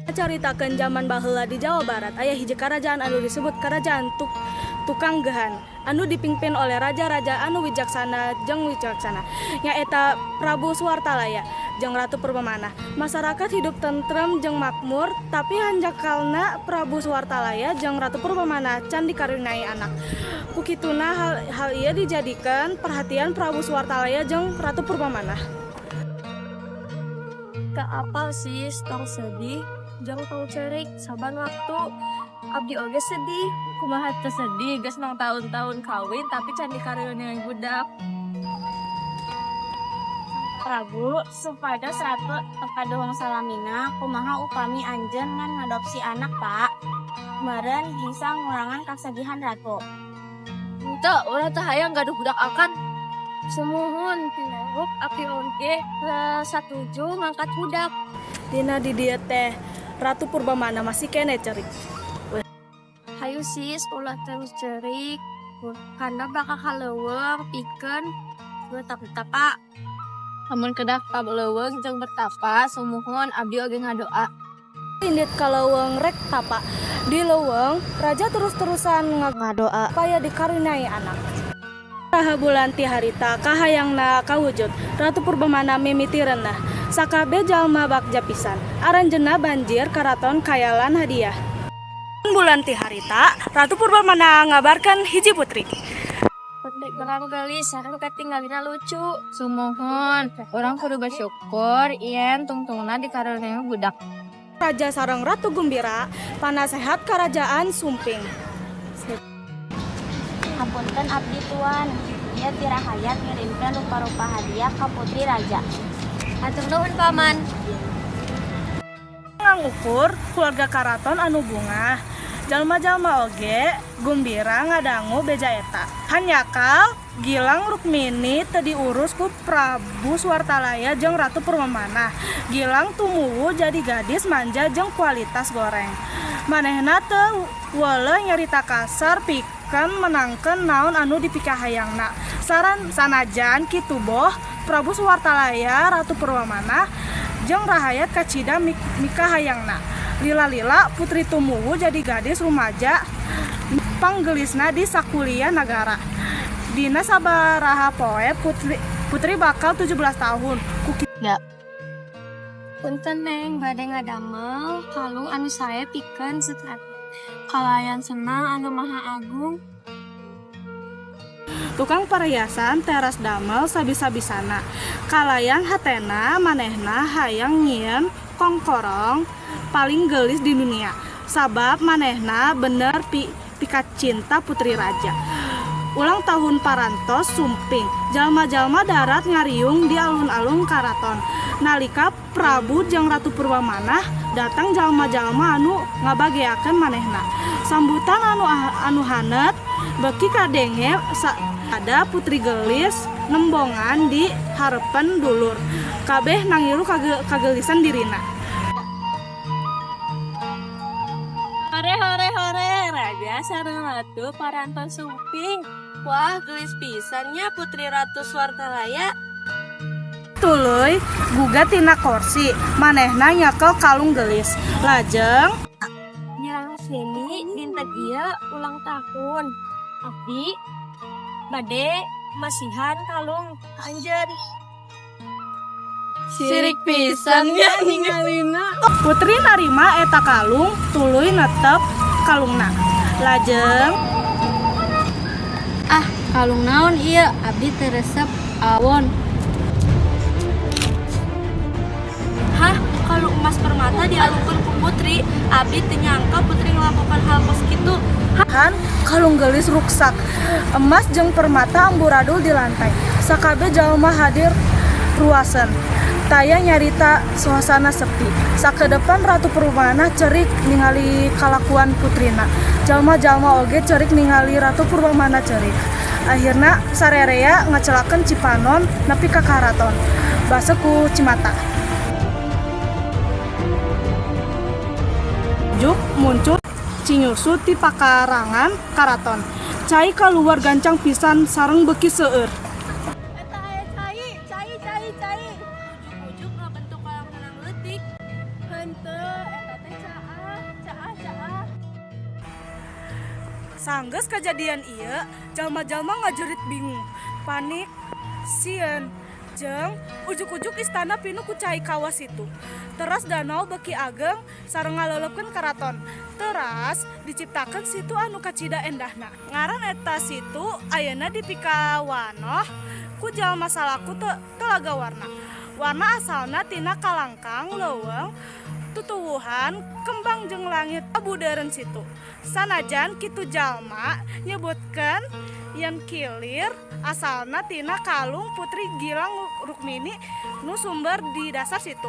Caritakeun jaman baheula di Jawa Barat aya hiji karajaan anu disebut Karajaan Tukanggehan anu dipingpin oleh raja-raja anu wijaksana jeung wicaksana nyaeta Prabu Suwartalaya jeung Ratu Purbamanah. Masyarakat hidup tentrem jeung makmur, tapi hanjakalna Prabu Suwartalaya jeung Ratu Purbamanah can dikaruniai anak. Ku kituna hal ieu dijadikeun perhatian Prabu Suwartalaya jeung Ratu Purbamanah. Teu apal sis, tong sedih jeung tong ceurik saban waktu. Abdi oge sedih. Kumaha teu sedih, geus mangtaun-taun kawin tapi can dikaruniai budak. Prabu, supados Ratu teu kaduhung salamina, kumaha upami anjeun ngan ngadopsi anak, Pak? Meureun bisa ngurangan kasedihan Ratu. Henteu, urang teu hayang gaduh budak akan. Sumuhun pinuhuk, abdi oge satuju ngangkat budak. Dina di dieu teh Ratu Purbamanah masih keneh ceurik. Hayu sis, ulah terus ceurik. Karena bakal ka leuweung pikeun bertapa. Lamun kedah ka leuweung jeung bertapa, sumuhun, abdi oge ngadoa. Indit ka leuweung rek tapa. Di leuweung, raja terus-terusan ngadoa supaya dikaruniai anak. Saha bulan ti harita kahayangna kawujud. Ratu Purbamanah mimiti renah. Sakabeh jalma bagja pisan. Aranjeunna banjir karaton kayalan hadiah. Bulan ti harita, Ratu Purbamanah ngabarkeun hiji putri. Urang geulis sareng katinggalina lucu. Sumuhun, urang kudu bersyukur yen tungtungna dikaruniai budak. Raja sareng Ratu Gumbira, panasehat karajaan Sumping. Hapunten abdi, Tuan. Ieu ti rahayat ngirimkeun rupa-rupa hadiah ka putri raja. Hatur nuhun, Paman. Ngukur keluarga karaton anu bungah. Jalma-jalma oge gumbira ngadangu beja eta. Hanjakal Gilang Rukmini teu diurus ku Prabu Suwartalaya jeung Ratu Purbamanah. Gilang tumuwuh jadi gadis manja jeung kualitas goreng. Manehna teu weleh nyarita kasar pikeun menangkeun naon anu dipikahayangna. Saran sanajan kitu boh, Prabu Suwartalaya, Ratu Purbamanah jeung rahayat kacida mikahayangna. Lila-lila putri tumuwuh jadi gadis rumaja panggelisna di sakuliah nagara. Dina sabaraha poe putri bakal 17 tahun. Ku Punten, Neng, bade ngadamel kalung anu sae pikeun kalayan senang anu maha agung. Tukang perhiasan teras damel sabisa-bisana. Kalayan hatena manehna hayang nyieun kongkorong paling geulis di dunia. Sabab manehna bener pikacinta putri raja. Ulang tahun parantos sumping, jalma-jalma darat ngariung di alun-alun karaton. Nalika Prabu jeung Ratu Purbamanah datang, jalma-jalma anu ngabageakeun manehna. Sambutan anu haneut beuki kadenge ada putri gelis nembongan di hareupeun dulur. Kabeh nangilu kagelisan dirina. Hore hore hore, raja sareng ratu parantos sumping. Wah, geulis pisan nya putri Ratu Suwartalaya. Tuluy gugat tina korsi, manehna nyekel kalung gelis. Lajeng Nyi Rasmini, dinten ieu ulang tahun. Abdi bade masihan kalung ka anjeun. Sirik pisan nya ningalina. Putri narima eta kalung, tuluy netep kalungna. Lajeng Ah, kalung naon ieu? Abdi teu resep awon. Hah, kalung emas permata dialungkeun ku putri. Abdi teu nyangka putri ngelakukan hal kos kitu. Han kalung gelis ruksak. Emas jeung permata amburadul di lantai. Sakabeh jalma hadir ruasen. Taya nyarita suasana sepi. Sakedepan Ratu Purbamanah cerik ningali kalakuan putrina. Jalma-jalma oge cerik ningali Ratu Purbamanah cerik. Akhirna sarerea ngacelakeun Cipanon nepi ka karaton. Baseuh ku cimata. Juk muncul cinyusu ti pakarangan karaton. Cai kaluar gancang pisan sareng beuki seueur. Eta aya cai, cai, cai, cai. Ujug-ujug ngabentuk kolam renang leutik. Henteu, eta teh Sanggeus kajadian ieu, jalma-jalma ngajerit bingung, panik, sieun, jeung ujuk-ujuk istana pinuh ku cai kawah situ. Teras danau beuki ageng sareng ngaleuleupkeun karaton. Teras diciptakeun situ anu kacida endahna. Ngaran eta situ ayeuna dipikawanoh ku jalma salaku Telaga Warna. Warna asalna tina kalangkang, leuweung, tutuwuhan, kembang jeung langit kabudeureun situ. Sanajan kitu jalma nyebutkeun yen kilir asalna tina kalung Putri Gilang Rukmini nu sumber di dasar situ.